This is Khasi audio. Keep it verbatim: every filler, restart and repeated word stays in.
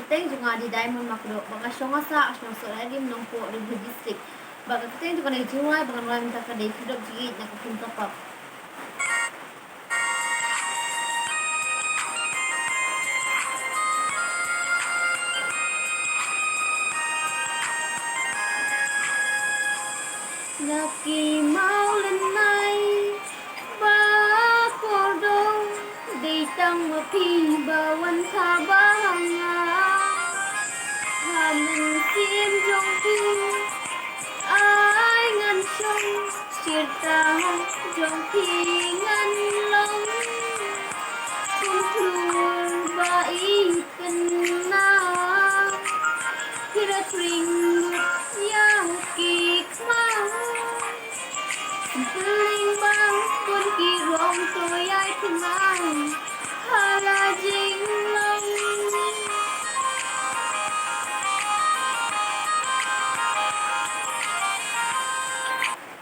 Teng jong nga dei Diamond Makdok, ba nga shong nga sah ha Shnong Sohrarim, Nongpoh, Ri Bhoi District. Ba ka kyrteng jong kane ka jingrwai ba ngan rwai mynta ka dei Khadop Jingïeit na ka phim ka pop. Na ki mawlynnai ba kordor, dei tang ma phi ba wan thaw bha ha nga. Ha mynsiem jong phi ai ngan shong, shirta jong phi ngan long. Kum khlur ba i pynna, phi la pring